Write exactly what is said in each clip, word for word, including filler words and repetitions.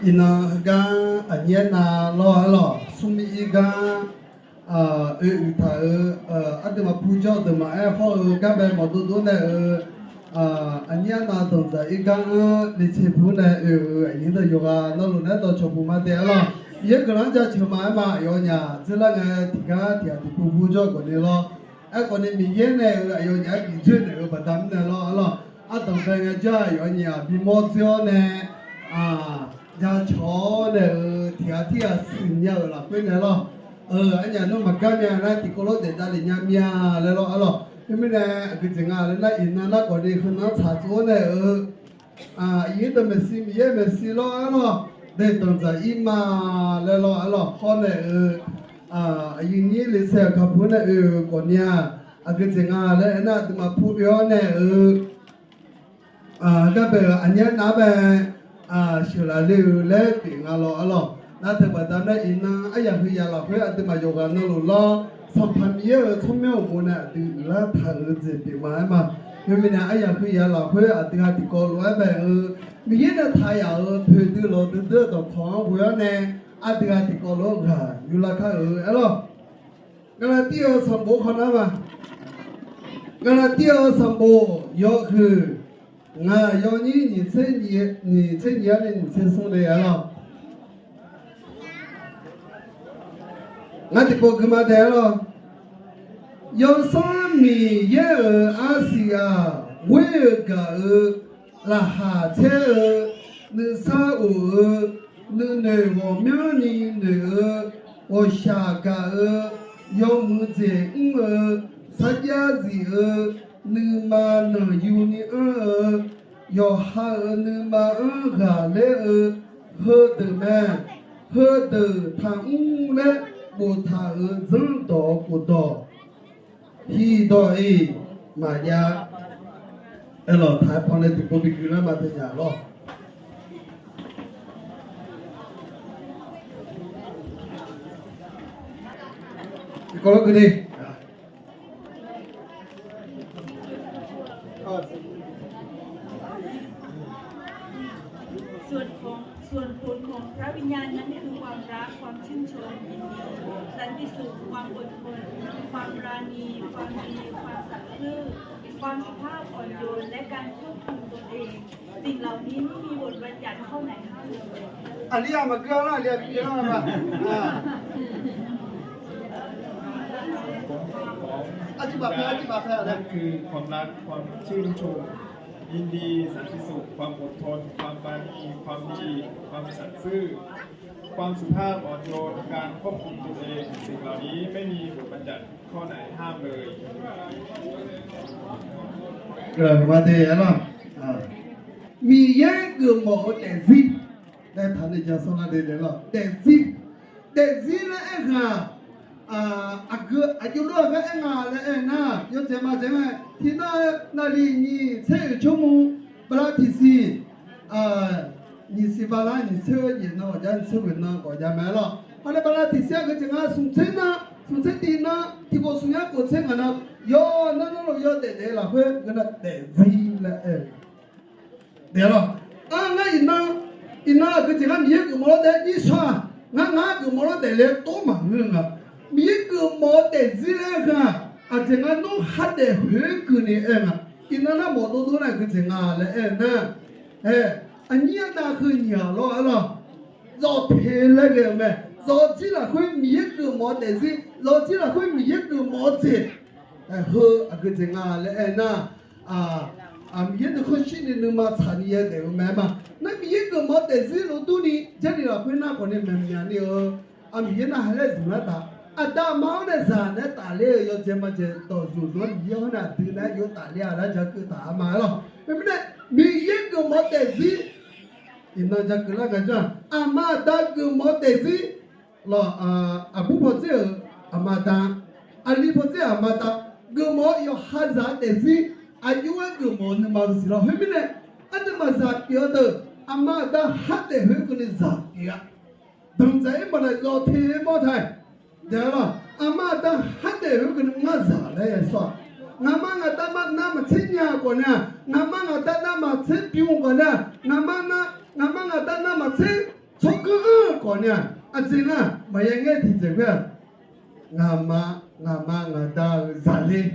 Iqnan heugar aqnyir aernav lawr arlawq, smrmir ir gar oe uiq taq-euq aqduimaf pujawr deuq maqaer hawr-eu garbae mawqdov dov nae-euq aqnyir aernav danqdzaq ir gar-anr liqteq pu nae oe-euq aqnyir deuq yawqghaq navluf naeq-aer dawqcawq puq ma dae arlawq. Miqyaer guiqlanq-anr jaceuq ma aer ma, aqyawfnyaf dzeurlar ngae tiqgar tiqghaq tiqpov pujawr gawqni lawr. Aerkhawf ni Miqyaer nae-euq aqyawfnyaf-aer bif dzoer naeq-euq baqda mirnae lawr arlawq. Ardanqbae ngaejawr aqyawfnyaf bimawr dzoer-awr nae jacawq-awr nae-euq tiqghaq tirghaq siqnya-euq lafkhoer nae lawr. Arnyaf nmr maqgar mya nar tiqkawv lof daef davlef nya mya laer lawr arlawq. Khoermirnae aqgeu jeq nga laer nar iqnan nar khawf ni heunan-anr tsaqtsov-awr nae-euq aqyuif deuq maeqshi Miqyaer maeqshi lawr arlawq. Daeqdanq dzaq ir ma laer lawr arlawq. Hawr nae-euq aqyuif nyir liqsaeq-euq kaqpu nae oe-euq khawf ni-aq, aqgeu jeq nga laer aernar aqduimaf pu oe-awr nae-euq garbae-euq aqnyir aernav-anr bae sheuqlaf le-eu laer pyeuf nga lawr arlawq. Nar teu baqda nar iqnan aryaq heu yaf lafkhoer aqduimaf yawqghaq navluf lawr, Sanqpaq Miqyaer-euq tsawrmyanr uqmov nae aqdui uiqlar taq-euq jeq pyeuf ma aer ma. Khoermirnae aryaq heu yaf lafkhoer aqdui ha tiqkawv lof-aer bae-eu Miqyaer nae taq yaf-euq poeqdui lawqdui dui-eu dawqkawq-anr ghoe-awr nae aqdui ha tiqkawv lof-aer ghaq yurlar kar-euq aer lawr. Gaqlaqtiv-euq sanqbof khawf nar ma. Gaqlaqtiv-euq sanqbof yawhuiq ngaq yawnyir nyiq tser nyiq-anr nae nyiq tser smr le aer lawr. Ngar tiqpov gui ma dae aer lawr. Yawsanr Miqyaer-euq arsiq ghaq ghoer-eu gaq-eu laqkhaq caer-eu nuisar of-eu nuinoeq ghawqmyanrni noeq-eu ghawqshaq gaq-eu yawmuiq jeq mr-eu sarjax zif-eu nuima nanqyuni anr-eu yawqha-euq nuima-anr ghaqler-eu heudeuq mae. Heudeuq taqmr laer boftaq-euq zanrdawq-eu khofdawq hiqdawq-iq maqjav. Aerlawq taq-aer pawnae tiqpov bi gui lar ma teunyaf lawr. Tiqkawv lar gui ni ส่วนของ ส่วนผลของพระวิญญาณนั้นคือความรัก ความชื่นชมยินดี สันติสุข ความอดทน ความปราณี ความดี ความสัตย์ซื่อ ความสุภาพอ่อนโยน และการควบคุมตนเอง สิ่งเหล่านี้ไม่มีบทบัญญัติข้อไหนห้ามเลย Aqli-aq maqgui-a lar, aqli-aq bi gui lar ma. Arjir baf pae, arjir baf pae. นั่นคือความรัก ความชื่นชมยินดี สันติสุข ความอดทน ความปราณี ความดี ความสัตย์ซื่อ ความสุภาพอ่อนโยน การควบคุมตนเอง สิ่งเหล่านี้ไม่มีบทบัญญัติข้อไหนห้ามเลย Miqyaer geufmawf-eu daefzir laer taqnoeq ja sanr lar de daef lawr. Daefzir, daefzir laer aer ghaq aqgeu aqjox lor-aq gar aer nga laer aer nar, yawdzaeq maqdzaeq mae. Tiqnan naqliq nyiq tser oeq tsawrmur bala tiqsiq nyiq siq bala nyiq tser nyiq nan ghawqjav nyiq tser ghoeq nan ghawqjav mae lawr. Hawnae bala tiqsiq-aq geujeq nga smq tser nar, smq tser tiq nan tiqkhof smq yar khof tser ngaq nan, yawnar nar lof yawdaef daef-eu lafkhoer ngeur nar daefzir laer aer-eu daef lawr. Ar ngar iqnan, iqnan aqgeu jeq ngar Miqyaer geufmawf lawr daef nyirsawr-aq, ngar ngar geufmawf lawr daef le tov maqngeur nga. Miqyaer geufmawf-eu daefzir laer aer ghaq, aqjeq ngar nawr khardaef khoerkeuvni aer nga. Iqnan nar mawf dovdov nar aqgeu jeq nga laer aer-eu nar, aqnyir arnav heu nyiq-aq lawr aer lawr. Zawqteq laer ghae-euq mae. Zawqjir lafkhoer Miqyaer geufmawf-eu daefzir, zawqjir lafkhoer Miqyaer geufmawf-eu jeq, heu aqgeu jeq nga laer aer nar, Miqyaer nuikhanr shirni nuima tsaqni yaedaef-eu mae ma. Nar Miqyaer geufmawf-eu daefzir lof durni Jarlif lafkhoer nar khawfni maeqmyaq ni-eu, Miqyaer nar ha laer zmq lar taq. Aqda aqma-anr nae zaq naeq-aer tafler-eu yawdzae madzaeq dawqzmq zmq-anr Miqyaer-anr nae aqdui naeq-aer yawtafler-a laer ja keuv taq-a ma aer lawr. Khoermirnae Miqyaer geufmawf-eu daefzir iqnan ja keuv lar ngae janr-aq, aqma aqda geufmawf-eu daefzir lawr, aqbur pawdzer-euq aqma aqda, aqli pawdzer aqma aqda, geufmawf-eu yawqha zaq-eu daefzir, aqjox-aer geufmawf-eu nuima-eu siq lawr. Khoermirnae aqduimaf zaq pyeuf-eu deuq aqma aqda khardaef khoerkeuvni zaq pyeuf-a. Danqdzaq-ir maqnaeq zawqteq mawr taq-aer daef-a lawr. Aqma aqda khardaef khoerkeuvni ngar zaq laer yasawr-aq, ngaqma ngaqda ma navmaqtser nya khawf nar-aq, ngaqma ngaqda navmaqtser bym khawf nar-aq, ngaqma ngaqda navmaqtser khawf ni-aq, aqjeq nar maqya ngaer tiqjeq khoer-aq, ngaqma, ngaqma ngaqda-euq zaqler,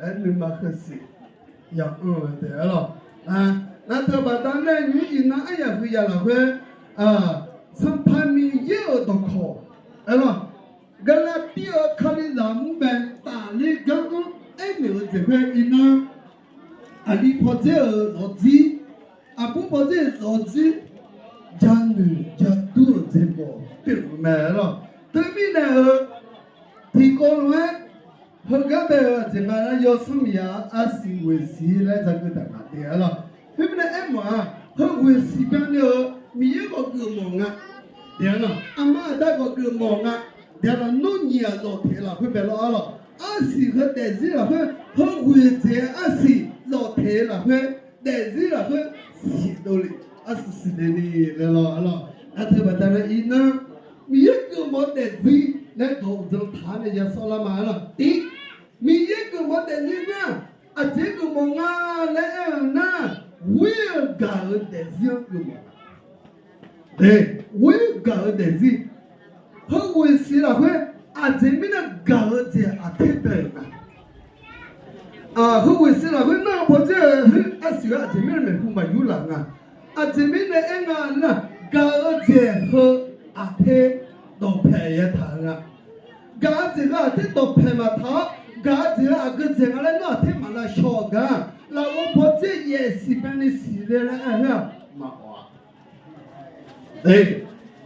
aer nuima heusiq ya'anr-eu taef-aer lawq. Nar teu baqda nae nymr iqnan aryaq huiq yaq lafkhoer, Sanqpaq Miqyaer-euq dawqkawq, aer lawq, Gaqlaqtiv-euq Kalizaq mur bae tafler gar-anr aernaeq-eu jeq khoer iqnan, aqli pawdzer-euq zawqjir, aqbur pawdzer-euq zawqjir, janoeq jadur-euq jeq khawf pyeuf-euq mae lawq. Teumirnae-euq tiqkawv lof-aer, heugar bae-eu aqjeq nga nar, yawsanr miqya arsiq ghoeqsiq laer dzaqgeu taq ngaq-a lawq. Khoermirnae aermawf-aq, heu ghoeqsiq byan ni-eu Miqyaer khawf geufmawf nga. Aqma aqda khawf geufmawf nga. Nawr nyiq-aq zawqtaeq lafkhoer bae lawr-a lawq. Arsiq heu daefzir lafkhoer, heu ghoeqdzaeq arsiq zawqtaeq lafkhoer, daefzir lafkhoer siqdov le, arsiq siqdaeq ni laer lawr-a lawq. Nar teu baqda nae iqnan, Miqyaer geufmawf daefzir laer dawq uqdzan taq-anr nae yasawr lar ma-a lawq. Tiq, Miqyaer geufmawf daefzir nar, aqjeq geufmawf nga laer aer-eu nar, ghoer-eu gaq-eu daefzir-anr geufmawf-a. Ghoer-eu gaq-eu daefzir. Heu ghoeqsiq lafkhoer, aqjeq mirnae gaq-eu jeq aqter bae-euq nga. Heu ghoeqsiq lafkhoer nar-eu pawdzer-eu khoer arsiq-eu aqjeq mirnae maeqhu maqyur laf nga. Aqjeq mirnae aer nga nar, gaq-eu jeq heu aqter dawqpaeq yaer taq-eu nga. Gaq-eu jeq heu aqter dawqpaeq maqtaq-awr, gaq-eu jeq heu aqgeu jeq nga laer nawr aqter maq lavshaw-eu gar, lafov pawdzer yaef siq byan ni siqle laer aer-eu khoer-aq maqawf-a.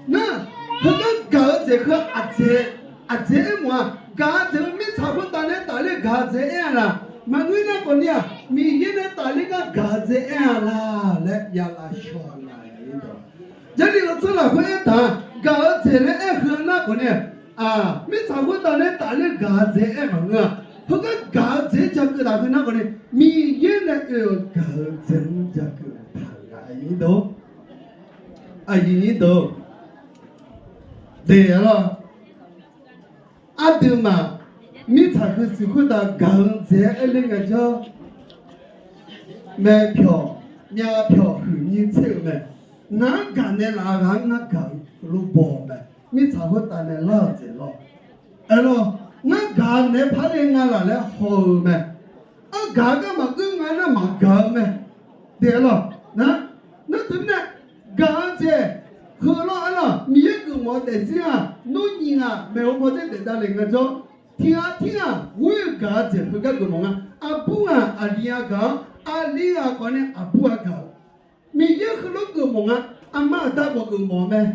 Nar, heugar gaq-eu jeq heu aqjeq, aqjeq aermawf-aq, gaq-eu jeq heu mirtsaq khoertav nae tafler gaq-eu jeq aer-a laq? Maqngeur nar khawf ni-aq, Miqyaer nae tafler gar gaq-eu jeq aer-a laq laer ya lavshaw-a laq. Jarlif laftsawr lafkhoer aertaq-a, gaq-eu jeq laer aer heu nar khawf ni-aq, mirtsaq khoertav nae tafler gaq-eu jeq aer maqngeur-a. Heugar gaq-eu jeq-aer jakeuv taq heu nar khawf ni, Miqyaer nae oe-euq gaq-eu jeq-anr jakeuv taq-euq nga. Aqyuif nyir deuq, aqyuif nyir deuq, de-a lawr. Aqduimaf mirtsaq huiq siq khoertav gaq-eu jeq-aer aer ler ngaejawr, maeq pyawq myav pyawq huiq nyir tser-euq mae. Ngar-anr gaq naeqlaf-eu ghaq-anr ngar gaq-eu lof baw-eu mae. Mirtsaq khoertav nae lar-euq jeq lawr. Aerlawr, ngar gaq naeq-aer par le nga laq laer haw-eu mae. Argaq-eu gar maqgeur nga nar maqgaq-eu mae. Daeq-a lawq. Nar, nar teumirnae gaq-eu jeq heu lawr-a lawq. Miqyaer geufmawf-eu daefzir-aq, nawr nyiq ghaq maeqhu pawdzer daef davlef ngaejawr, tiq ghaq tir ghaq ghoer-eu gaq-eu jeq heugar geufmawf nga. Aqbur ghaq aqli-a gaq-awr, aqli ghaq khawf ni aqbur-a gaq-eu. Miqyaer heulof geufmawf nga. Aqma aqda khawf geufmawf mae.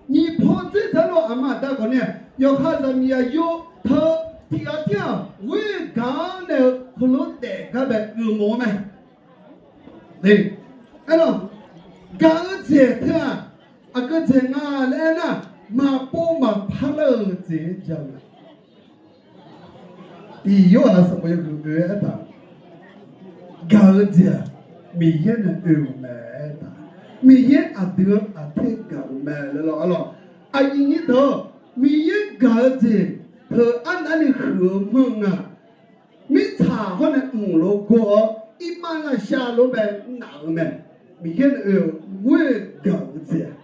Nyiq pawdzer taq lawr aqma aqda khawf ni-aq, yawqha zaqmiq aqyawf teu tiq ghaq tir ghaq ghoer-eu gaq-anr nae-eu heulof daef gar bae geufmawf-eu mae. Aerlawr, gaq-eu jeq teu-aq, aqgeu jeq nga laer aernar, maqpov maqpar lar-eu jeq-aer ja-eu mae. Iq Yorhaq sanqbof yawhuiq oe-aer aertaq, gaq-eu jeq-aq, Miqyaer nae oe-euq mae aertaq, Miqyaer aqdui-anr aqter gaq-euq mae laer lawr-a lawq. Aqyuif nyir deuq, Miqyaer gaq-eu jeq teu arnavni huiq-eu manr nga. Mirtsaq hawr nae mq lof gor-awr, iqmalavshav lof bae naf-eu mae. Miqyaer nae oe-euq ghoer-eu gaq-eu jeq-aq,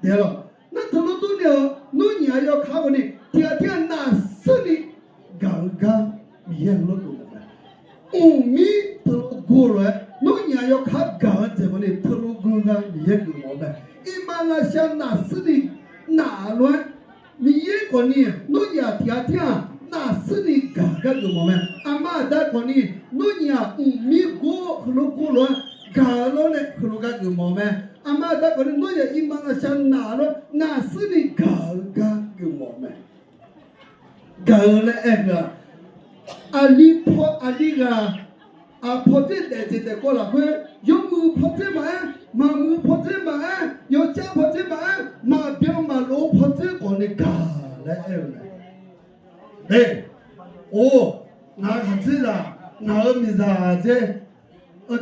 daeq-a lawq. Nar teulof durni-eu, nawr nyiq ghaq yawkaq khawf ni tiq ghaq tir ghaq nafsirni gaq-eu gar Miqyaer heulof geufmawf mae. Mqmir teulof gor lof-aer nawr nyiq ghaq yawkaq gaq-eu jeq khawf ni teulof gor gar Miqyaer geufmawf-eu mae. Iqmalavshav nafsirni naf lof-aer Miqyaer khawf ni nawr nyiq ghaq tiq ghaq tir ghaq nafsirni gaq gar geufmawf mae. Aqma aqda khawf ni nawr nyiq ghaq mqmir gor heulof gor lof-aer gaq-eu lawr nae heulof gar geufmawf mae. Aqma aqda khawf ni nawr nyiq ghaq iqmalavshav naf lof-aer nafsirni gaq-eu gar geufmawf mae. Gaq-eu laer aer-eu-aq, aqli paw aqli ghaq, aq, pawdzer daef jeq daef kawv lafkhoer, yawmuiq pawdzer maqaer, maqmuiq pawdzer maqaer, yawcav pawdzer maqaer, maqbyan maqlof-eu pawdzer khawf ni gaq laer aer-eu mae. Or, ngaq-euq khaqdzerzaq, ngaq-euq miqzaq dzer,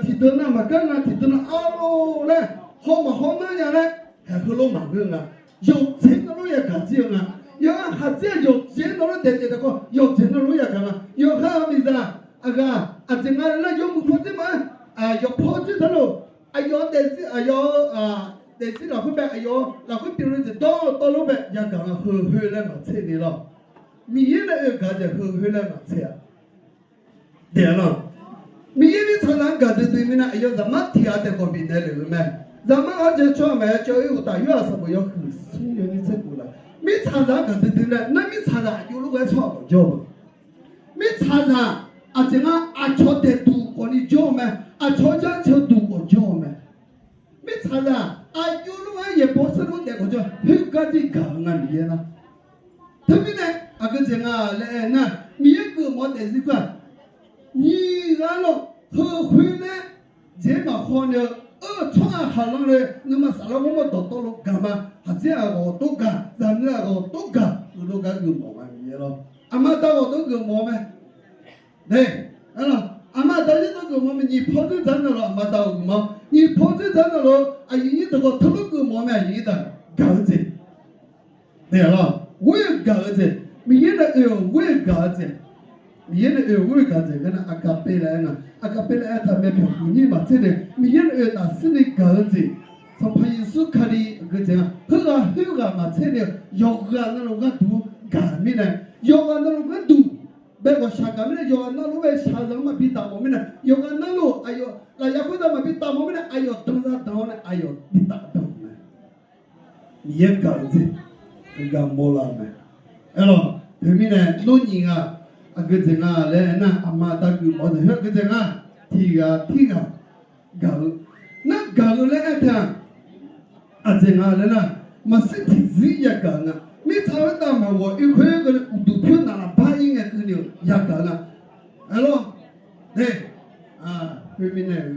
tiqdeuq nav maqgar nga, tiqdeuq nav arlor laer, haw maqhaw nar nya laer, haeq heulof maqngeur nga. Yawqjeq navluf yagaq jir-eu nga. Yawqha khaqdzer-aq yawqjeq navluf daef jeq daef kawv, yawqjeq navluf yagaq nga. Yawqha-euq miqzaq aqghaq aqjeq nga laer nar, yawmuiq pawdzer maqaer, yawqpaw dzer taq lof, aqyawf-eu daefzir, aqyawf-eu, aq, daefzir lafkhoer bae aqyawf lafkhoer pyeufle jeq dawr tawvlof bae yagaq nga, heu khoer laer maqtser ni lawr. Miqyaer nae oe gaq-eu jeq heu khoer laer maqtser-a. Daef-a lawr. Miqyaer mirtsaqzaq-anr gaqdui dui mirnae aqyawf zaqmar tiq ghaq taef khawf bifnaeq lef-eu mae. Zaqmar-anr jeq tsawrhaq maqya cawv-ir uqtaf, yawr-aq sanqbof yawhuiq smr yawnyir tser guq laf. Mirtsaqzaq-anr gaqdui dui nae nar mirtsaqzaq aqjox lof-aer tsawrhaq khawf jawr-eu. Mirtsaqzaq aqjeq nga aqcawq daeqduq khawfni jawr-eu mae. Aqcawq janrceuq duq khawf jawr-eu mae. Mirtsaqzaq aqjox lof-aer yaeqbawq saerlof daef khawf jawr, khoergar jir gaq-eu nga Miqyaer nar. Teumirnae aqgeu jeq nga laer aer nar, Miqyaer geufmawf-eu daefzir khoer-aq, nyiq ghaq lawr heu khoer laer jeq maqhaw ni-eu, eu tsawrhaq khaqlanr le nuima saflar ghawrmawr dawqtawvluf gaq ma. Khaqdzer-aq ghawq tov gaq, zaqmiq-aq ghawq tov gaq, uqlof gar geufmawf nga Miqyaer lawr. Aqma aqda ghawq tov geufmawf mae. Ae, aqma aqda yaerdawr geufmawf mae. Nyiq paw dzerdzaq navluf aqma aqda ghawq geufmawf, nyiq paw dzerdzaq navluf aqyuif nyir deuq khawf teulof geufmawf mae. Aqyuif nyir deuq gaq-eu jeq, ae, lawr, ghoer-eu gaq-eu jeq, Miqyaer nae oe-euq ghoer-eu gaq-eu jeq. Miqyaer nae oe-euq ghoer-eu gaq-eu jeq gar nar, aqgaqpe laer aer nga. Aqgaqpe laer aer taq mae, pyawq huiq nyir maqtser nae Miqyaer nae oe taf sirni gaq-eu jeq. Sanqpaq Yeqsur Kali aqgeu jeq nga, heughaq khoerghaq maqtser nae yawqghaq navluf gharduq gaq mirnae, yawqghaq navluf gharduq bae ghawqshaq gaq mirnae, yawqghaq navluf-aer shaqzanq-anr maqbi taf mawf mirnae, yawqghaq navluf aqyawf lafyaq khoertav maqbi taf mawf mirnae, aqyawf danzar danq-awr nae aqyawf bi taf danq-eu mae. Miqyaer gaq-eu jeq, gaq mawrlar-eu mae. Aerlawq, teumirnae nawr nyiq ghaq aqgeu jeq nga laer aernar, aqma aqda geufmawf-eu jeq khoer aqgeu jeq nga. Tiq ghaq tirghaq gaq-eu, nar gaq-eu laer aer taq-aq, aqjeq nga laer nar, maqsir tiqzir yagaq-eu nga. Mirtsaq khoertav maqghawq-ir khoer keuvni uqduq pyur naqlaf bar-ir ngae keuvni-euq yagaq-eu nga. Aerlawq, ae, khoermirnae-eu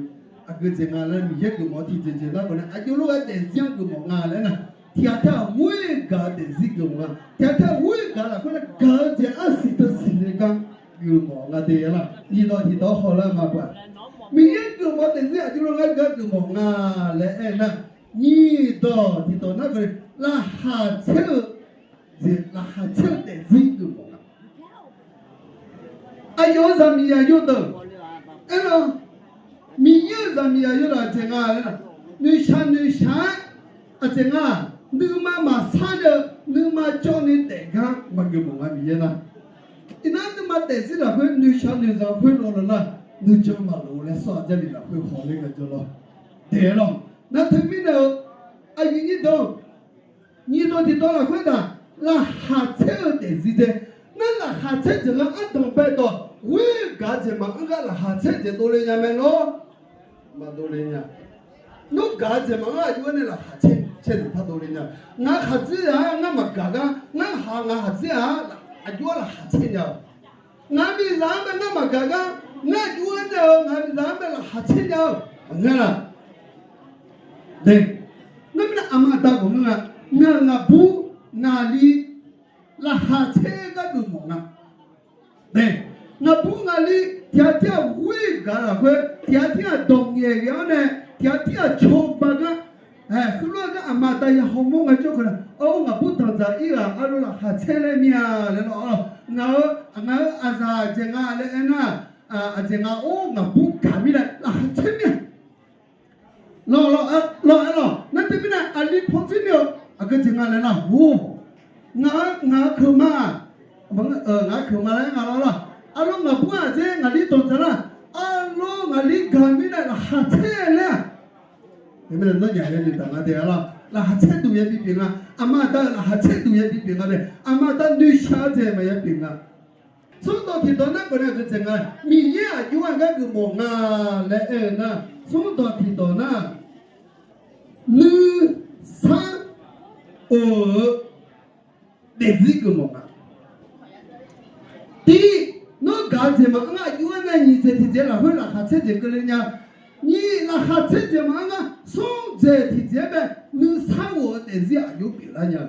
aqgeu jeq nga laer Miqyaer geufmawf-eu tiqjeq jeq lar khawf nae, aqjox lof-aer daefzir-anr geufmawf nga laer nar, tiq ghaq tir-aq ghoer-eu gaq-eu daefzir geufmawf nga. Tiq ghaq tir-aq ghoer-eu gaq lafkhoer nae gaq-eu jeq arsiq teusiq le gar geufmawf nga de lar. Nyiqdawq tiqdawq hawlar ma baq. Miqyaer geufmawf-eu daefzir aqjox lof-aer gar geufmawf nga laer aer nar, nyiqdawq tiqdawq nar keuvle, laqkhaq caer-eu jeq, laqkhaq caer-eu daefzir geufmawf nga. Aqyawf-euq zaqmiq zaqyo deuq, aerlawq, Miqyaer-euq zaqmiq zaqyo deuq aqjeq nga laer nar, noeqshaq noeqshaq-aer aqjeq nga, nuima maqsar nya-eu, nuima jawrni daef gar maqgeuf mawf nga Miqyaer nar. Iqnan nuima daefzir lafkhoer noeqshaq noeqzanq khoer lawq lawq nar, nuijan maqlof laer sawr-aq Jarlif lafkhoer hawler ngae jawr lawr. Daef-aer lawq. Nar teumirnae-eu aqyuif nyir dawq, nyiqdawq tiqdawq lafkhoer taq, laqkhaq caer-eu daefzir dzae. Nar laqkhaq caer jeq ngar ardanq bae dawq, ghoer-eu gaq-eu jeq maqanr gar laqkhaq caer jeq dovle nya mae lawr. Maqdovle nya. Nawr gaq-eu jeq maqanr aqjox-aer nae laqkhaq caer, caer jeq par dovle nya. Ngaq khaqdzer-aq ngar maqgaq gar, ngar haq ngaq khaqdzer-aq aqjox-aer laqkhaq caer nya-awq. Ngaq miqzaq-anr bae ngar maqgaq gar, ngar aqjox-aer nae-eu ngaq miqzaq-anr bae laqkhaq caer nya-eu maqngeur-a. Ae, ngar mirnae aqma aqda ghawqmyanr nga, ngaq ngaqbur ngaqli laqkhaq caer gar geufmawf nga. Ae, ngaqbur ngaqli tiq ghaq tir-aq ghoer-eu gaq lafkhoer, tiq ghaq tir-aq dawq ngaeq ghae-awr nae, tiq ghaq tir-aq cawba gar, ae, heulof-aer gar aqma aqda ya hawmawr ngae jawr keuv nar, or, ngaqbur danqdzaq-ir ghaq arlawr laqkhaq caer laer mir-a laer lawr. Ngaq-euq, ngaq-euq aqzaq aqjeq nga laer aernar, aqjeq nga, or, ngaqbur gaq mirnae laqkhaq caer mir-a. Lawr, lawr, aer lawq. Nar teumirnae aqli paw dzoer mir-eu aqgeu jeq nga laer nar, or, ngaq-eu, ngaq-eu keuq ma, ngaq-eu keuq ma laer nga lawr lawr. Arlawr ngaqbur-aq dzer ngaqli danqdzaq nar, arlawr ngaqli gaq mirnae laqkhaq caer laer-aq, teumirnae nawr nyaf laer noeqtaq nga de-a lawr. Laqkhaq caer duq yabi pyeuf nga. Aqma aqda-euq laqkhaq caer duq yabi pyeuf nga de. Aqma aqda noeqshaq-eu jeq maqya pyeuf nga. Smr dawq tiqdawq nar khawf nae aqgeu jeq nga, Miqyaer aqjox-aer gar geufmawf nga laer aer-eu nar, smr dawq tiqdawq nar, nuisar of-eu daefzir geufmawf nga. Tiq, nawr gaq-eu jeq maqanr ngar aqjox-aer nae nyiq jeq tiqjeq lafkhoer laqkhaq caer jeq keuvle nya. Nyiq, laqkhaq caer jeq maqanr ngar smr jeq tiqjeq-aer bae nuisar of-eu daefzir aqjox pyeuflar nya.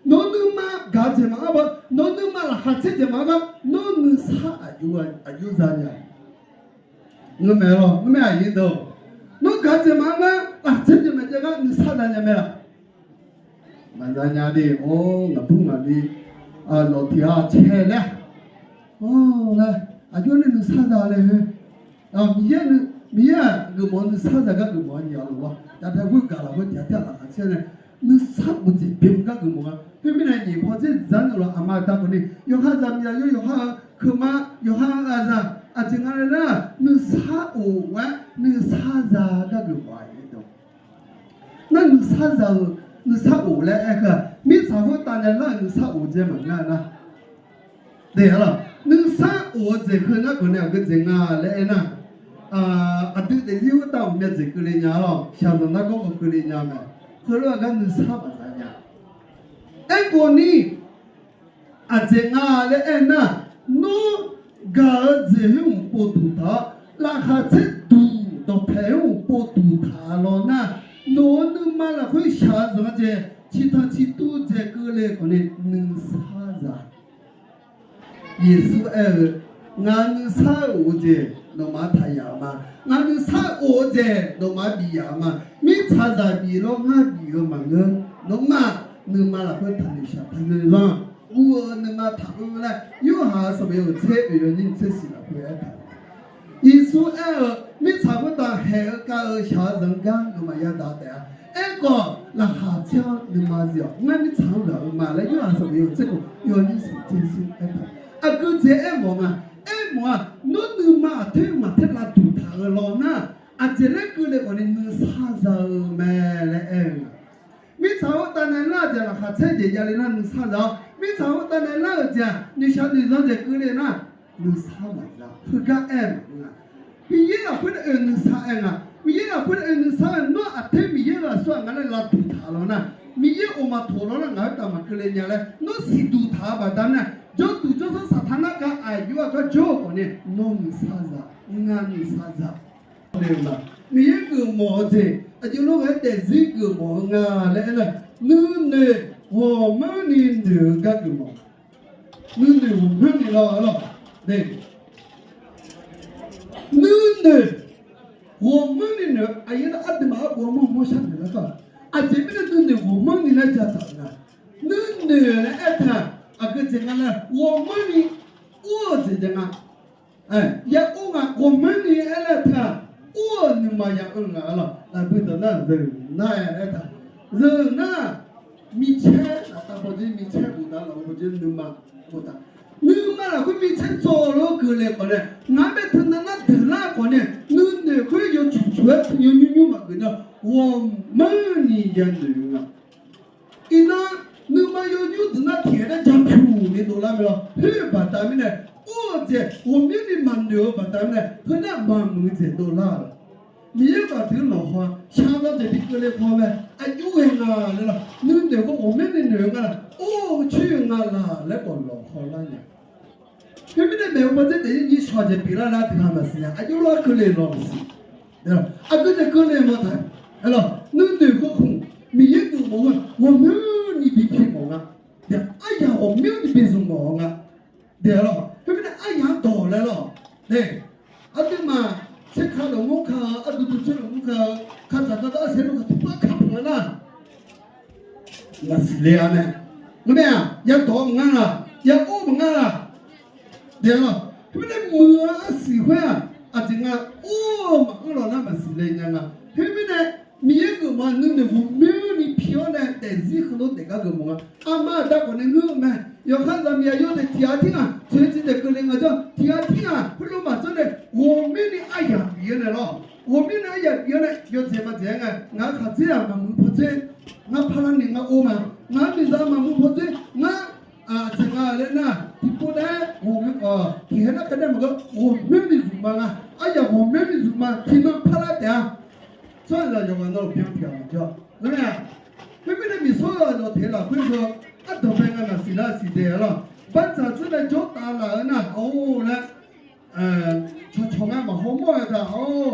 Nawr nuima gaq-eu jeq maqanr ba, nawr nuima laqkhaq caer jeq maqanr ngar, nawr nuisar aqjox, aqjox za nya. Ngeur mae lawr, ngeur mae aqyuif deuq. Nawr gaq-eu jeq maqanr ngar, laqkhaq caer jeq maqjav ngar nuisar za nya mae-aq? Maqza nya de. Or, ngaqbur ngaqli lawq tiq ghaq cae laer, or, laer aqjox nae nuisar za laer, Miqyaer nuisar Miqyaer-aq geufmawf-eu nuisar zaq gar geufmawf-a, nyiq-a lof-aer, yaqtae khoergaq lafkhoer tiqghaq tiqghaq lafkhoer caer nae, nuisar uqjeq byae-eu gar geufmawf-a. Khoermirnae nyiq paw dzer dzaq-anr navluf aqma aqda khawf ni yawqha zaqmiq aqyawr yawqha-euq keuqma yawqha-euq aqzaq aqjeq nga laer nar, nuisar of-aer nuisar zaq gar geufmawf-a. Nar nuisar zaq-euq nuisar of laer aer-eu-aq, mirtsaq khoertav nae lar-euq nuisar of jeq maqngeur nar. Nuisar of-eu jeq heu nar khawf nae aqgeu jeq nga laer aer nar, aqdui daefzir khoertav ghawqmya jeq keuvle nya-a lawr, shaqzanq nargawr khawf keuvle nya mae. Heulof-aer gar nuisar maqza nya. Aerkhawf ni, aqjeq nga laer aer nar, nawr gaq-eu jeq khoer-euq povduq taq-awr, laqkhaq caer duq dawqpae khoer-euq povduq taq-a lawr nar, nawq-euq nuima lafkhoer shaqzanq-a jeq, ciqtanq ciqtuv jeq keuvle khawf ni nuisar za. Yeqsur aer-eu, Ngaq nuisar of-eu jeq nawmaf-anr taqyaf-eu ma. Ngaq nuisar of-eu jeq nawmaf-anr bif yaf-eu ma. Mirtsaqzaq bif lawr ngar bif-eu maqngeur. Nawmaf nuima lafkhoer taqnoeq shaq taqnoeq zanq, guv-eu nuima taqguv laer, Yorhaq sanqbof yawhuiq tser oeq yawnyir tser siq lafkhoer aertaq-eu. Yeqsur aer-eu, mirtsaq khoertav haeq-eu kav-eu shaqzanq gar nawmaf yadaq taef-a. Aerkhawf, laqkhaq caer-awr nuima zif-awq. Ngar mirtsaq-anr ghaq-eu ma laer Yorhaq sanqbof yawhuiq tser khof yawnyir siq tser siq aertaq-eu. Aqgeu jeq aermawf nga. Aermawf-aq, nawr nuima aqtoer maqtaer lavduq taq-eu lawr nar, aqjeq laer keuvle khawf ni nuisar za-eu mae laer aer-eu nga. Mirtsaq khoertav nae lar-euq jeq laqkhaq caer jeq javle nar nuisar za-awr, mirtsaq khoertav nae lar-euq jeq-aq noeqshaq noeqzanq jeq keuvle nar, nuisar maqza. Heugar aer maqngeur-a. Miqyaer lafkhoer nae oe nuisar aer nga. Miqyaer lafkhoer nae oe nuisar-eu nawr aqtoer Miqyaer-euq aqsur aqnga laer lavduq taq lawr nar, Miqyaer of maqtoq lawr nar ngaq khoertav maqkeuvle nya laer nawr siqduq taq-eu baqda nar, jawrduq jawrsanr saqtaq nar gar aqjox-aer gar jawr-eu khawf ni nawr nuisar za, ngar nuisar za. Miqyaer geufmawf-eu jeq aqjox lof-aer daefzir geufmawf-eu nga laer aer nar, nuinoeq ghawqmanrni noeq-eu gar geufmawf. Nuinoeq ghawqmanrni lawr-a lawr. Nuinoeq ghawqmanrni noeq-eu aqyawf nar aqduimaf arbof armawr mawr sharnoeq lar kar. Aqjeq mirnae nuinoeq ghawqmanrni laer jataq-euq nga. Nuinoeq laer aertaq-aq, aqgeu jeq nga laer ghawqmanrni or-eu jeq jav nga. Ya or nga, ghawqmanrni aer laer taq-aq, or-euq nuima ya-eu nga lawr. Lafbui dawq nar zeuq nar-aer aertaq, zeuq nar micaer laftav bawdzer, micaer bofdav laf-eu bawdzer nuima bofdav. Nuima lafkhoer micaer tsawv lof-aer keuvle khawf nae, ngaq-anr bae teunav nar deuq lar khawf nae, nuinoeq khoer yawcuq cuq-aer teu yawnymr nymr maqgeuf nar, ghawqmanrni yanoeq-eu nga. Iqnan, nuima yawnymr deuq nar tiqghae nar japyuq ni dovlar mae lawr. Khoer baqda mirnae, or-eu jeq ghawqmyanrni maqnoeq-eu baqda mirnae, heunar maqmuiq-eu jeq dovlar-euq. Miqyaer gaqdui lawqhaw-a, shaqzanq jeq bi keuvle paw mae, aqjox ghae nga laer lawr, nuinoeq khoer ghawqmyanrni noeq-eu nga laq, or-eu coer-eu nga laq laer khawf lawqhaw lar nya. Khoermirnae maeqhu paw dzer daefzir nyir shawq jeq pyeuflar nar tiqghaq maqsiq nya, aqjox lof-aer keuvle lawq maqsiq. Aqgeu jeq keuvle mawf taq. Aerlawq, nuinoeq khoer khmq, Miqyaer geufmawf-eu ghawqmyanrni bi pyeuf mawf nga. Aryaq ghawqmyanrni bi zmq mawf-eu nga. Aerlawq, khoermirnae aryaq-anr dawq laer lawq. Aqduimaf tserka lafmur ka-eu, aqdui dui tser lafmur ka-eu, kaqdzaq kaqdar arsaer luf kaq tiqpar kaq paq-aer nar, maqsiq le-a mae. Ngar mae-aq, yadawq-eu maqngar laq, ya or maqngar laq. Aerlawq, khoermirnae muiq-eu arsiq khoer-aq, aqjeq nga or-eu maqanr lawq nar maqsiq le nya nga. Khoermirnae, Miqyaer geufmawf-eu nuinoeq ghawqmyanrni pi-awr nae daefzir heulof daef gar geufmawf nga. Aqma aqda khawf nae ngeur-eu mae. Yawqha zaqmiq aqyawf nae tiqghaq tirghaq toeqciv daef keuvle nga jawr, tiqghaq tirghaq khoerlof maqjanr nae ghawqmyanrni aryaq bif-eu nae lawr. Ghawqmyanrni aryaq bif-awr nae yawdzaeq maqdzaeq-aer nga, ngaq-euq khaqdzer-aq maqmuiq pawdzer, ngar parlar ni ngar or ma, ngaq-euq miqzaq maqmuiq pawdzer, ngar aqjeq nga laer nar tiqpov daef-aer ghawqmyanr, tiqhae nar khaeq daef maqgeur ghawqmyanrni zmq ma nga, aryaq ghawqmyanrni zmq ma tiqnan parlar taef-a. Tsawrhaqzaq yawqghaq navluf byan tiqghaq maqjawr-a. Ngar mae-aq, khoermirnae miqsawr-eu aqdawq teq lafkhoer heu, ardanqbae nga maqsiq lar siq dae-a lawr. Bardzaq dzeur nae jawr taf laf-eu nar-aq or laer, cawqcawq nga maqhaw mawr-a taq-awr,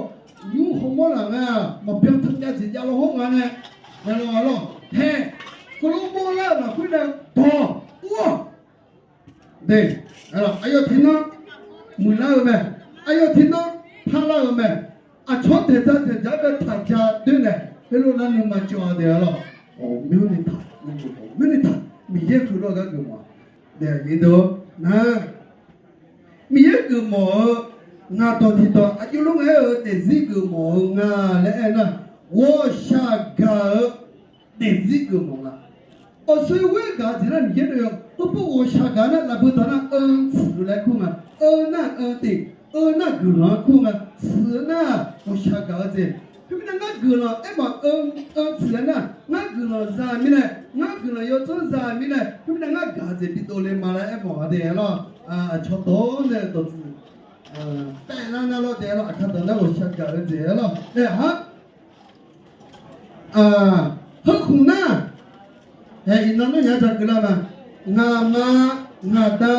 nymr haw mawr laf nga, maqbyan teujav jeq jav law hawr nga nae, aerlawq, aerlawq, hae, heulof mawrlar-euq lafkhoer nae dawq ur-awq. Aqyawf tiqnan muiqlar-eu mae, aqyawf tiqnan parlar-eu mae, aqcawq daeqdzaq daeqdzaq-aer bae taqja doer nae, heulof nar nuima cawv-a dae-a lawq. Ghawqmyanrni taq, ghawqmyanrni taq, Miqyaer heulof-aer gar geufmawf-a. Nar, Miqyaer geufmawf-eu Ngaq dawq tiqdawq aqjox lof ngae-aer-euq daefzir geufmawf-eu nga laer aer nar, ghawqshaq gaq-eu daefzir geufmawf nga. Awqshoe ghoer gaq-eu jeq nar Miqyaer dov-eu, heupoer ghawqshaq gaq nar lafbui taq nar eu tsiq-eu laer kur nga. Eu nar eu teq, eu nar guiqlanq-anr kur nga. Tsiq-eu nar ghawqshaq gaq-eu jeq. Khoermirnae ngar guiqlanq aermawf-eu, eu tsiq-eu nar ngar guiqlanq za mirnae, ngar guiqlanq yawdzanr za mirnae, khoermirnae ngar gaq-eu jeq bidov le ma laer aermawf-a de lawr. Aqcawq dawq-anr nae dawqtsuif taef lar nar lawr de lawr. Aqkar dawq nar ghawqshaq gaq-eu jeq lawr. Aer-a, heukhof nar, hae iqnan nar nya jaq keuvlar ma. Ngaqma, ngaqda,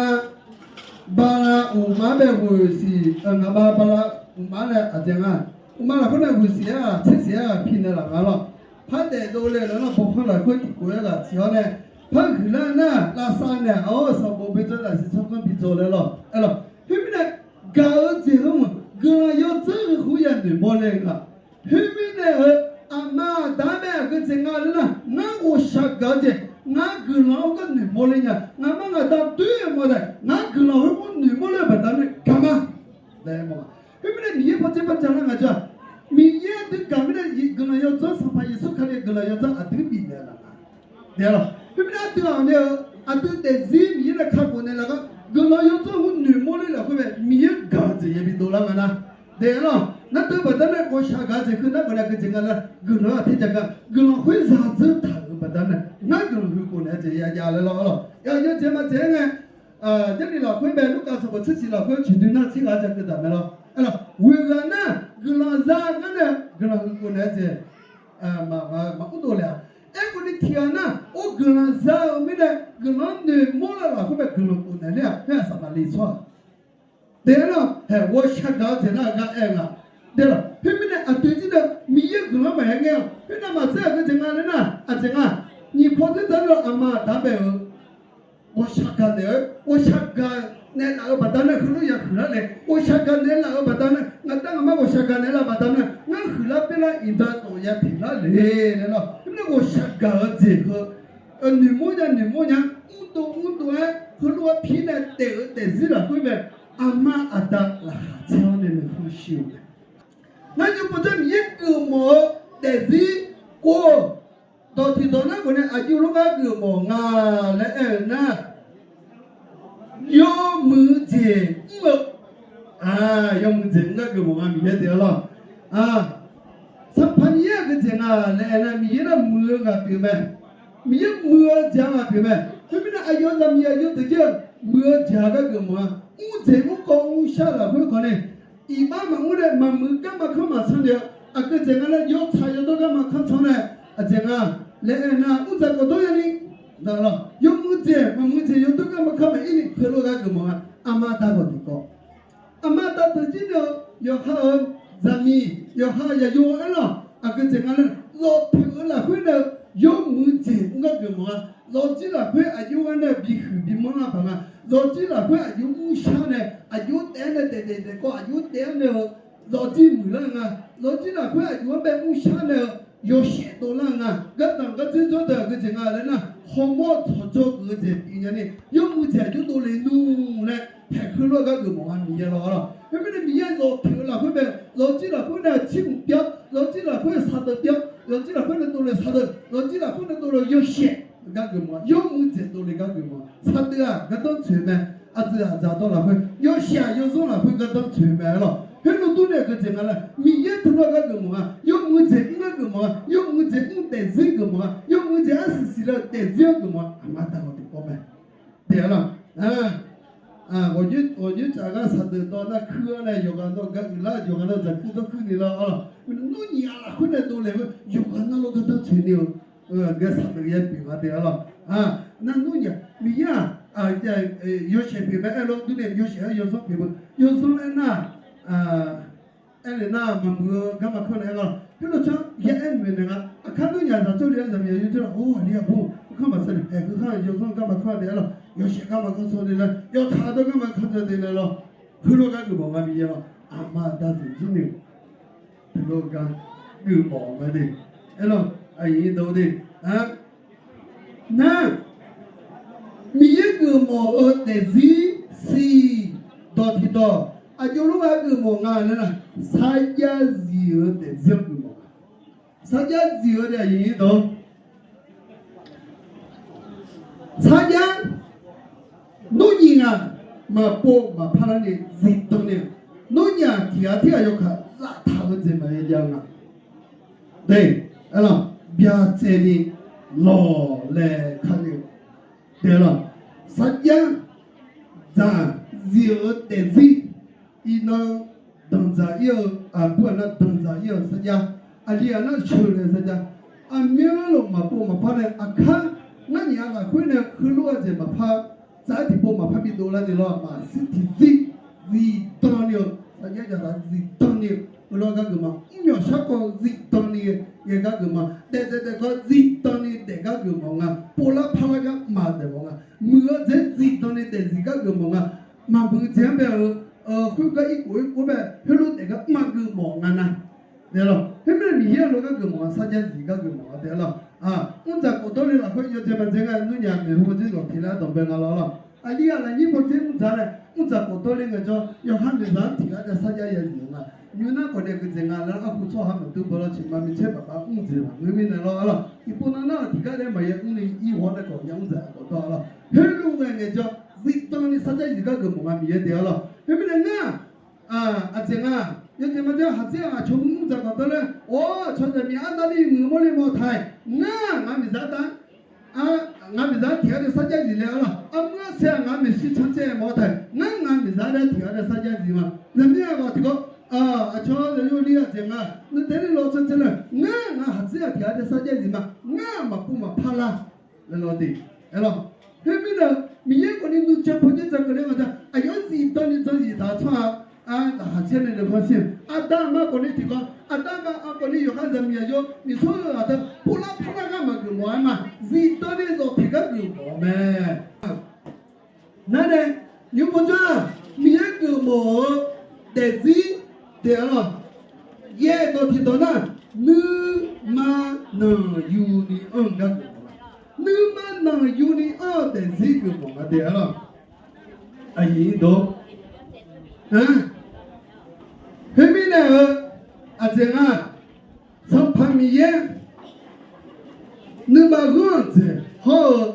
bala uqma bae ghoeq siq, ngaqma bala uqma nae aqjeq nga. Uqma lafkhoer nae ghoeq siq-aer-aq tser siq-aer-aq pi naeq laf nga lawr. Par daef dovle-eu nar bawkhanr lafkhoer tiqkhof-aer ghaq tiq-awr nae, par huiqlar nar lavsav naeq-awr sanqbof bi dzaw lafsiq tsawrganr bi dzaw laer lawr. Aer lawr. Khoermirnae gaq-eu jeq heu-aq guiqlanq yawdzanr heu khoer ya noeqmawr le nga. Khoermirnae-euq aqma aqda-anr bae aqgeu jeq nga laer nar, ngar ghawqshaq gaq-eu jeq, ngar guiqlanq-anr gar noeqmawr le nya. Ngaqma ngaqda doer-eu mawf taef, ngar guiqlanq khoermawr noeqmawr le-eu baqda nae gaq ma laer aermawf-a. Khoermirnae Miqyaer pawdzer par ja lar nga jawr-aq, Miqyaer aqdui gaq mirnae guiqlanq yawdzanr Sanqpaq Yeqsur Kali guiqlanq yawdzanr aqdui bifnaeq laf nga. Aer lawr. Khoermirnae aqdui-aq nae-eu aqdui daefzir Miqyaer nae kakhof naeq laf gar guiqlanq yawdzanr heu noeqmawr le lafkhoer bae Miqyaer gaq-eu jeq yabi dovlar nga nar. Aer lawr. Nar deuq baqda nae ghawqshaq gaq-eu jeq keuv nar baqda gaq jeq nga nar guiqlanq-anr aqter ja gar guiqlanq khoer zadzeur taq-euq baqda nae ngar guiqlanq huiq khof naeq-eu jeq ya jav laer lawr. Aer lawr. Yawqjeq maqjeq-aer ngae, Jarlif lafkhoer bae Lurkaf sanqbof tser siq lafkhoer coeqdoi nar tser ghaq ja keuv taq mae lawr. Aer lawr. Ghoeq ghaq nar guiqlanq za gar nae guiqlanq huiq khof naeq-eu jeq maqmr dov le-a. Aerkhawf ni tiq ghaq nar or guiqlanq za-eu mirnae guiqlanq-anr noeqmawr lar lafkhoer bae guiqlanq khof naeq ler-aq khoer-aq Saqmaqliv tsawrhaq Aer lawr. Haeq ghawqshaq gaq-eu jeq nar-eu gar aer-eu nga. Aer lawr. Khoermirnae aqdui jir nae Miqyaer guiqlanq-anr maqaer ngaer-awq. Khoernav maqtser aqgeu jeq nga laer nar aqjeq nga. Nyiq paw dzerdzaq-anr aqma aqda bae-euq ghawqshaq gaq naeq-eu, ghawqshaq gaq naeqlaf-eu baqda nae heulof ya huiqlar le. Ghawqshaq gaq naeqlaf-eu baqda nae ngaq dar ngaq mar ghawqshaq gaq naeqlaf baqda nae ngar huiqlar pyaerlar iqda tawf ya teqlar le laer lawr. Khoermirnae ghawqshaq gaq-eu jeq heu noeqmawr nya noeqmawr nya, mrdov mrdov-aer heulof-aer pir nae daef-eu daefzir lafkhoer mae. Aqma aqda laqkhaq caer-awr nae nuikhanr shir-eu mae. Ngar yawpov jar Miqyaer geufmawf-eu daefzir kov-eu dawq tiqdawq nar khof nae aqjox lof gar geufmawf nga laer aer-eu nar, yawmuiq jeq mr-eu, yawmuiq jeq mr gar geufmawf nga Miqyaer deuq-a lawr. Sanqpaq Miqyaer aqgeu jeq nga laer aer nar Miqyaer nar muiq-eu ghaq pyeuf mae. Miqyaer muiq-eu jeq-a ghaq pyeuf mae. Khoermirnae aqyawf zaqmiq aqyawf deuq jir-eu muiq-eu jeq-a gar geufmawf-a. Mr jeq mr kawv mr shar lafkhoer khawf nae iqbax maqmr nae maqmuiq garma kanr maqtsanr nae-eu aqgeu jeq nga laer yawtsaq yawdawr garma kanr tsanr nae aqjeq nga laer aer nar mr dzaq kawv dawr ya ni. Yawmuiq jeq maqmuiq jeq yawdawr garma kanr maqir ni heulof gar geufmawf-a. Aqma aqda dawq tiqkawv Aqma aqda deuq jir nae-eu yawqha-euq zaqmiq yawqha yaqyo aer lawr. Aqgeu jeq nga laer zawqpoeq-eu lafkhoer nae-eu yawmuiq jeq mr gar geufmawf-a. Zawqjir lafkhoer aqjox-aer nae bihuiq bimanr lar paq nga. Zawqjir lafkhoer aqjox mrshar nae aqjox taef-aer nae daefdaef daefkawv aqjox taef-aer nae-eu zawqjir muiqlar nga. Zawqjir lafkhoer aqjox-anr bae mrshar nae-eu yawshaef dovlar nga. Gardanq gardzer jawr deuq aqgeu jeq nga laer nar hawmawr tsawqjawr geuf-eu jeq pyeuf nya ni yawmuiq jeq aqjox dovle nmr laer paeq heulof-aer gar geufmawf-a Miqyaer lawr-a lawr. Khoermirnae Miqyaer zawqpoeq-eu lafkhoer bae zawqjir lafkhoer nae-eu tsirhmq pyeuf-awr zawqjir lafkhoer saqdeuq pyeuf-awr zawqjir lafkhoer nae dovle saqdeuq zawqjir lafkhoer nae dovle yawshaef gar geufmawf-a yawmuiq jeq dovle gar geufmawf-a saqdeuq-aq gardanr tsoeq mae. Aqdui aqdzaq dawr lafkhoer yawshaef-aq yawzanr lafkhoer gardanr tsoeq mae-a lawr. Khoerlof durni aqgeu jeq nga laer Miqyaer teulof-aer gar geufmawf-a yawmuiq jeq mr gar geufmawf-a yawmuiq jeq mr daefzir geufmawf-a yawmuiq jeq arsiq siqle-eu daefzir-anr geufmawf-a aqma aqda dawq tiqkawv mae. Taef-a lawr. Ghawqnyoer tsaf gar saqdeuq dawv nar kuir-awr nae yawqghaq nawr gar uiqlar yawqghaq nawr dzaqkuir dawrkuir ni lawr-a lawr. Nmr nyiq-a lafkhoer nae dovle-eu yawqghaq nar lawr gardanr tsoeq ni-eu aqgeu saqdeuq ya pyeuf nga taef-a lawr. Nar nmr nyiq Miqyaer-aq yawshaef pyeuf mae aer lawr durni yawshaef-aer yawzanr pyeuf-eu yawzanr laer nar aer le nar maqmuiq-eu garma kanr nae aer lawr. Khoerlof tsar ya aer noeq naeq nga. Aqkar nmr nyiq zaq tsawrle-aer zaqmiq yawzanr lawr. Or aqli aqbur kanr maqsar naeq aer keuv khar yawzanr garma kanr nae aer lawr. Yawshaef garma kanr tsawrle laer yawtsaq dawr garma kanr tsawrle nae lawr. Heulof gar geufmawf nga Miqyaer lawr. Aqma aqda deuq jir ni teulof gar geufmawf nga de. Aer lawr aqyuif deuq de. Nar Miqyaer geufmawf-eu daefzir siq dawq tiqdawq Aqjox lof-aer geufmawf nga laer nar, sarjax zif-eu daefzir-anr geufmawf nga. Sarjax zif-eu nae aqyuif nyir dawq, sarjax, nawr nyiq ngaq maqpov maqpar larni zifdan ni-aq, nawr nyiq-aq tiq ghaq tirghaq yawkaq zaftaq-eu jeq maqya jav-eu nga. Aerlawq, byaqtsaev ni lawq laer kar ni-eu, sarjax dzaq zif-eu daefzir, iqnan danqdzaq ir-eu, aqbur aqnar danqdzaq ir-eu sarjax, aqli aqnar sheuqle sarjax, aqmyanluf maqpov maqpar nae aqkar ngar nyiq-a lafkhoer nae heulof-aer jeq maqpar, tsaq-aer tiqpov maqpar bidov larni lawr, maqshir tiqzir zifdan ni-eu sarjax yadaq zifdan ni-eu, heulof-aer gar geufmawf, mr myawq sharkawv zifdan ni ghae gar geufmawf, daefdzaeq daefkawv zifdan ni daef gar geufmawf nga, povlar parlar gar maqdaef mawf nga, muiq-eu dzaeq zifdan ni daefzif gar geufmawf nga, maqmuiq dzaeq-anr bae-eu khoergar irkhof irkhof bae heulof daef gar maqgeufmawf nga nar. Aerlawq, khoermirnae Miqyaer-euq lof gar geufmawf nga, sarjax zif gar geufmawf nga taef-aer lawq. Mrdzaq khawf dawrle lafkhoer yawdzae maqdzae ngar, nmr nyiq ghaq maeqhu mawrdzer zawq tiq laer danqbae nga lawr lawq. Aqli ghaq lafnyir mawrdzer mrdzaq nae mrdzaq khawf dawrle ngaejawr, yawqha miqzaq-anr tiq ghaq nae sarjax ya zif nga. Nymr nar khawf nae geudzaq nga laer arhu tsawrhaq maqdur beu lawr, ciqma micaer baqbav mr dzaeq maqngeur mirnae lawr lawq. Tiqpov nan nar-aq tiqgar nae maqya mrni ir haw nae khawf ya mrdzaq khawf dawr-a lawq. Heulof ghae ngaejawr zifdan ni sarjax zif gar geufmawf nga Miqyaer taef-aer lawq. Khoermirnae ngar aqjeq nga, yawjeq maqjeq haqdzer-aq aqcawq mr mrdzaq khawf dawrle, or, aqcawq zaqmiq arnavni muiq mawrle mawr taq-aer, ngar ngaq miqzaq da, ngaq miqzaq-anr tiq ghaq nae sarjax zif le-a lawq. Armur arsae-aq ngaq maeqshi cancaev mawr taq-aer, ngar ngaq miqzaq nae tiq ghaq nae sarjax zif ma. Zaqmiq-aq ghaq tiqkawv, aqcawq zaqyo li aqjeq nga, nuidaer ni law cancaev nae, ngar ngaq haqdzer-aq tiq ghaq nae sarjax zif ma. Ngar maqpov maqpar lar laer lawr de. Aerlawq, khoermirnae Miqyaer khawfni nuijan pawdzer dzaq keuvle maqdzaq, aqyawf-anr zifdan ni dzan zif taq-eu tsawrhaq-aq, laqkhaq caer nae nae khanr shir-eu aqda aqma khawfni tiqkawv, aqda aqma khawfni yawqha zaqmiq aqyawf miqsawr-eu aqdui povlar parlar gar maqgeuf mawf-aer ma, zifdan ni zawq tiq gar geuf mawf-eu mae. Nar nae, nymr mawrjawr-aq, Miqyaer geufmawf-eu daefzir daef-a lawq. Yaerdawq tiqdawq nar, nuima nanqyuni anr-eu gar geufmawf-a. Nuima nanqyuni anr-eu daefzir geufmawf nga daef-a lawq. Aqyuif dawq, khoermirnae-eu aqjeq nga, Sanqpaq Miqyaer nuima ghanr-eu jeq hawr-eu,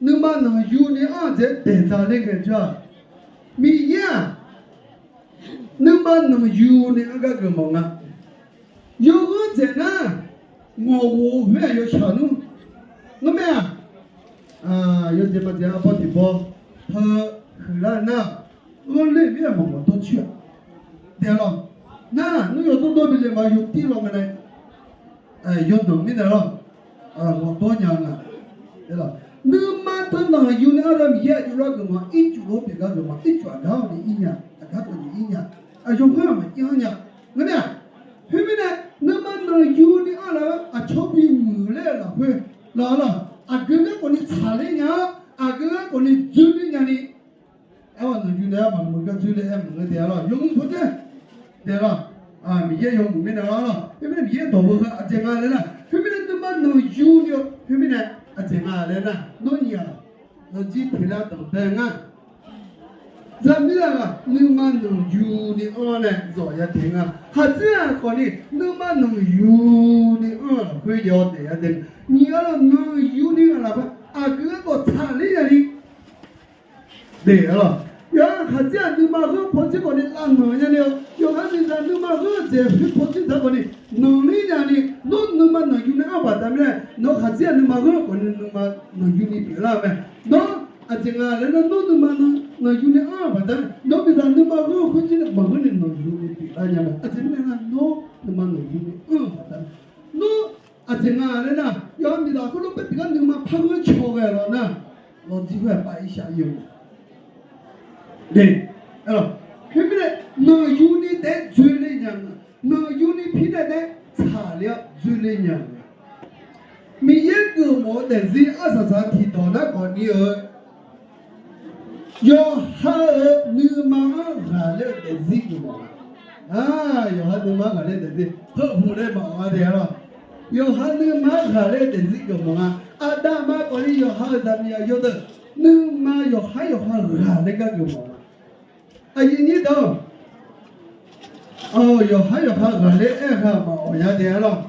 nuima nanqyuni anr-eu jeq daeqdzaq le ngaejawr-aq, Miqyaer-aq nuima nanqyuni anr gar geufmawf nga. Yawghanr dzaeq nar, ngawqghof-eu khoer-aq yawshaq nmr, ngar mae-aq, yawjeq maqjeq arbawr tiqbawr teu huiqlar nar, ghanr ler mir-aq maqngawq dawr coer-aq. Daef lawq. Nar, nmr yawdawr dawr bi le ma yawtir law mae nae, yawdanq mirnae lawr, ngawqdawr nya nga. Nuima teu nanqyuni anr-eu Miqyaer aqjox lar geufmawf-a. Ircuf lof pyeuf gar geufmawf-a. Ircuf aqgar-awq ni ir nya, aqgar khawf ni ir nya, aqyawf khoer-aq maqir-anr nya. Ngar mae-aq, khoermirnae nuima nanqyuni anr laf-eu aqcawq bimuiq ler-eu lafkhoer lawr lawq, aqgeu gar khawf ni tsaqler nya-awr, aqgeu gar khawf ni dzoerler nyani, aer-awr nanqyuni aer maqmuiq gar dzoerler aer maqngeur daef-a lawq. Yawmuiq pawdzer daef lawq. Miqyaer yawmuiq mirnae lawr lawq. Khoermirnae Miqyaer dawq-eu heu aqjeq nga laer nar, khoermirnae nuima nanqyuni-eu khoermirnae aqjeq nga laer nar, nawr nyiq-aq nawr jir teq lar danqbae ngar. Zaqmiq-aq nuima nanqyuni anr nae zawq ya daef nga. Haqdzer-aq khawfni nuima nanqyuni anr-eu lafkhoer yawdaef ya daef. Nyiq-a lawq, nanqyuni ghaq lafkhoer aqgeu garkawv tsaqler nyani daef-a lawq. Yawqha haqdzer-aq nuima ghanr pawdzer khawfni lavnanq nyani-eu, yawqha miqzaq nuima ghanr-eu jeq khoer pawdzer dzaq khawfni nanqler nyani, nawr nuima nanqyuni anr-eu baqda mirnae, nawr haqdzer-aq nuima ghanr khawfni nuima nanqyuni pyeuflar-eu mae. Nawr aqjeq nga laer nar, nawr nuima nanqyuni anr-eu baqda, nawr miqzaq nuima ghanr khoerjir nae maqgeur ni nanqyuni pyeuflar nya mae. Aqjeq mirnae nar, nawr nuima nanqyuni anr-eu baqda, nawr aqjeq nga laer nar, yawqha miqzaq khoerlof paer tiqgar nuima par ghanr caw ghae lawr nar, lawqjir khoer-aq pav irshaq ir-eu mae. Khoermirnae, nanqyuni taef-aer dzoerler nya nga. Nanqyuni pirnae taef-aer tsaqler-awr dzoerler nya nga. Miqyaer geufmawf-eu daefzir arsaq saq tiqdawq nar khawfni-eu, yawqha-euq nuima-anr ghaqler-eu daefzir geufmawf nga. Yawqha nuima-anr ghaqler-eu daefzir heu hmq nae maqanr-a daef-a lawq. Yawqha nuima-anr ghaqler-eu daefzir geufmawf nga. Aqda aqma khawfni yawqha-euq zaqmiq aqyawf deuq nuima yawqhar yawqha ghaqler gar geufmawf nga. Aqyuif nyir dawq, Yawqhar yawqha ghaqler aer-eu heu maqawq ya dae-a lawq.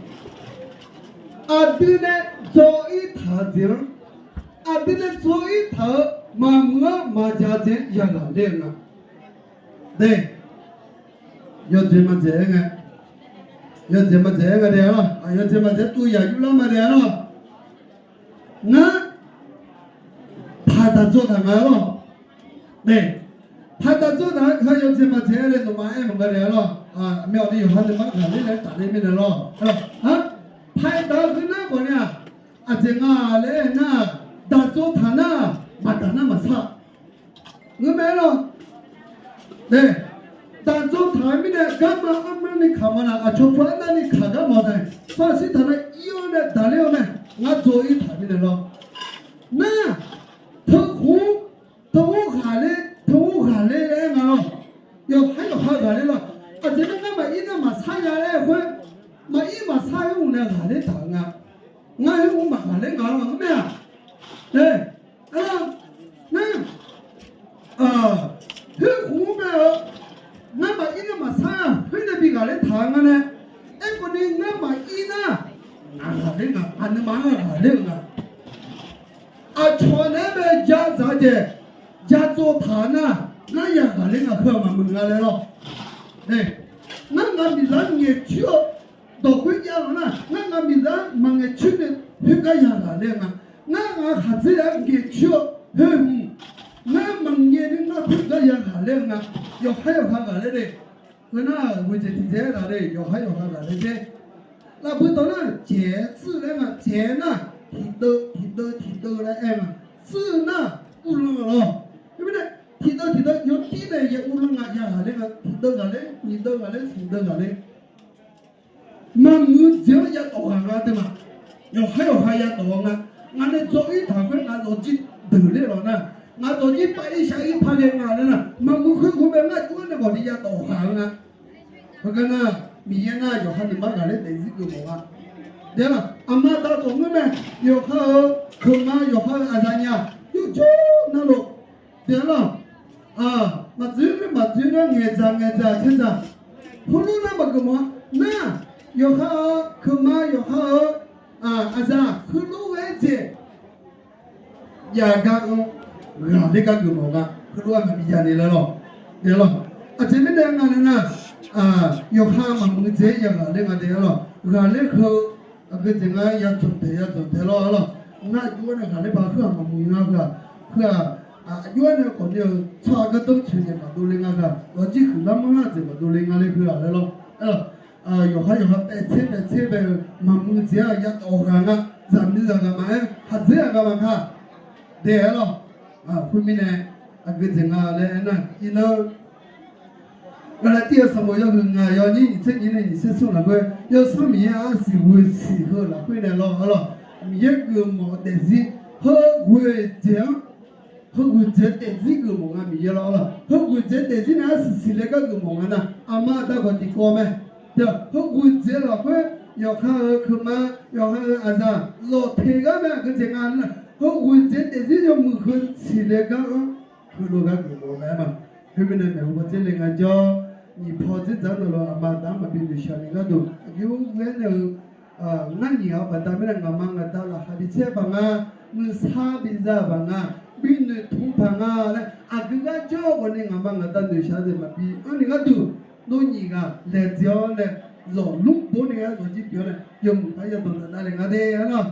Aqdui nae dzaw-ir taq-eu jeq-anr, aqdui nae dzaw-ir taq-eu maqmuiq-anr maqdzaq jeq-anr yaghaq ler-eu nga. De, yawdzaeq maqdzaeq-aer ngae, yawdzaeq maqdzaeq-aer nga dae-a lawq. Yawdzaeq maqdzaeq tuv yaq yurlar ma dae-a lawq. Ngar paqdaq dzaw taq nga-a lawq. De, paqdaq dzaw taq-a, yawdzaeq maqdzaeq-aer nae nawmaf aer maqnga dae-a lawq. Aqmyan aqdi yawqha nae mar ghaqler nae tafler mirnae lawq. Paqdaq-eu heu nar khawf ni-aq, aqjeq nga laer aer nar, daq dzaw taq nar, maqdaq nar maqsar. Ngeur mae-aer lawq. De, daq dzaw taq-eu mirnae garma armar ni kaq ma na, aqcawq pu arnavni kaq gar mawf taef. Faraqsir taq nar ir-awr nae daqler-eu mae. Ngar dzaw-ir taq mirnae lawr. Nar, teu khof, teu ghaq ler, teu ghaq ler laer aer nga lawr. Yawqhar yawqha ghaqler lawr. Aqjeq nar ngar maqir nar maqsar nya laer khoer, maqir maqsar-eu nae ghaqler taq-eu nga. Ngar khoer maqghaqler nga lawr, ngeur mae-aq. Aer, nar, khoer khof-anr bae-eu, ngar maqir nar maqsar-a khoer nae bi ghaqler taq-eu nga nae. Aerkhawf ni ngar maqir nar, ngaq ghaqler nga, aqnuimaf-anr ghaqler-eu nga. Aqcawq naeq-aer bae ja dzaq-eu jeq, ja tsov taq-eu nar, ngar ya ghaqler nga, heu-aq maqmuiq nga laer lawr. Ngar ngaq miqzaq-anr ngaeqcoer-eu dawq khoer jav-awq nar, ngar ngaq miqzaq-anr maqngaeq coer nae khoergar ya ghaqler-eu nga. Ngar ngaq khaqdzer-anr ngaeqcoer-eu khoer hmq, ngar maqngaeq ni ngar khoergar ya ghaqler-eu nga. Yawqhar yawqha ghaqler le. Heu nar-aq, ghoeqdzaeq tiqdzaeq-aer ghaqler, yawqhar yawqha ghaqler dzer. Lafbui dawq nar, jaeq-aer tsuir laer nga, jaeq nar, tiqdeuv tiqdeuv tiqdeuv laer aer nga. Tsuir nar, uvlanr-eu lawr. Khoermirnae, tiqdeuv tiqdeuv yawtir nae ya uvlanr nga, ya ghaqler nga, tiqdeuv ghaqler, nyiqdeuv ghaqler, smqdeuv ghaqler. Maqmuiq-eu jeq-anr yadawq ghaq nga de ma. Yawqhar yawqha yadawq-eu nga. Ngaq nae dzaw-ir taq khoer ngaq zawqjir deuq ler lawq nar, ngaq zawqjir pav-ir shaq-ir paq ghae nga laer nar, maqmuiq khoer khoer bae ngar jov-aer nae khawf ni yadawq ghaq-eu nga. Heugar nar, Miqyaer nar yawqha nuima ghaqler daefzir geufmawf nga. Dae-a, aqma aqda dawq ngeur mae. Yawqha-euq keuqma, yawqha-euq aqzaq nya, yawjawr navluf, dae-a lawq. Maqdzoer maqdzoer nar ngaeqdzaq ngaeqdzaq caerdzaq, heulof nar maqgeufmawf-a. Nar, yawqha-euq keuqma, yawqha-euq aqzaq heulof ghae-aer jeq jav gar-anr ghaqler gar geufmawf nga. Heulof-aer maqbi jav ni laer lawq. Dae-a lawq. Aqjeq mirnae nga laer nar, yawqha maqmuiq jeq-aer ya ghaqler nga dae-a lawq. Ghaqler heu aqgeu jeq nga yadzanq taeq yadzanq taeq lawr-a lawq. Ngar aqjox-aer nae ghaqler paq khoer-aq maqmuiq nga heu-aq, heu-aq, aqjox-aer nae khawf ni-eu tsawrhaq gardanr tsoeq naeq maqdov le nga heu-aq, lawqjir huiqlar manrlar-eu jeq maqdov le nga le heu-aq laer lawr. Yawqha yawqha paev tser paev tser bae-eu maqmuiq jeq-aq yadawq ghaq nga. Zaqmiqzaq ghaq maqaer, khaqdzer ghaq maqka, dae-a lawq. Khoermirnae, aqgeu jeq nga laer aernar, iqnan Gaqlaqtiv-euq sanqbof yawhuiq ngaq yawnyir nyiq tser nyiq nae nyiq tser smr lafkhoer, Yawsanr Miqyaer arsiq ghoe siq heu lafkhoer nae lawr-a lawq. Miqyaer geufmawf-eu daefzir, heu ghoeq jeq-anr, heu ghoeq jeq daefzir geufmawf nga Miqyaer lawr-a lawq. Heu ghoeq jeq daefzir nae arsiq siqle gar geufmawf nga nar, aqma aqda gawq tiqkawv mae. Heu ghoeq jeq lafkhoer, yawqha-euq keuqma, yawqha-euq aqzaq lawq teq gar mae aqgeu jeq nga nar, heu ghoeq jeq daefzir yawmuiq heu siqle gar-anr heulof gar geufmawf-eu mae-a ma. Khoermirnae maeqhu paw dzer le nga jawr, nyiq paw dzer dzaq-anr navluf aqma aqda-anr maqbi noeqshaq ni gharduq aqjox ghae-aer nae-eu ngar nyiq-awr baqda mirnae ngaqma ngaqda laqkhaq bi caer paq nga, nuisar bi za paq nga, bi noeqtmq paq nga laer aqgeu gar jawr khawf ni ngaqma ngaqda noeqshaq-eu jeq maqbi anr ni gharduq, nor nyiq ghaq laejae-awr nae zawq lmr bawr ni gar zawqjir pyeuf-awr nae yawmuiq par yawdawq daqdav le nga de-a lawq.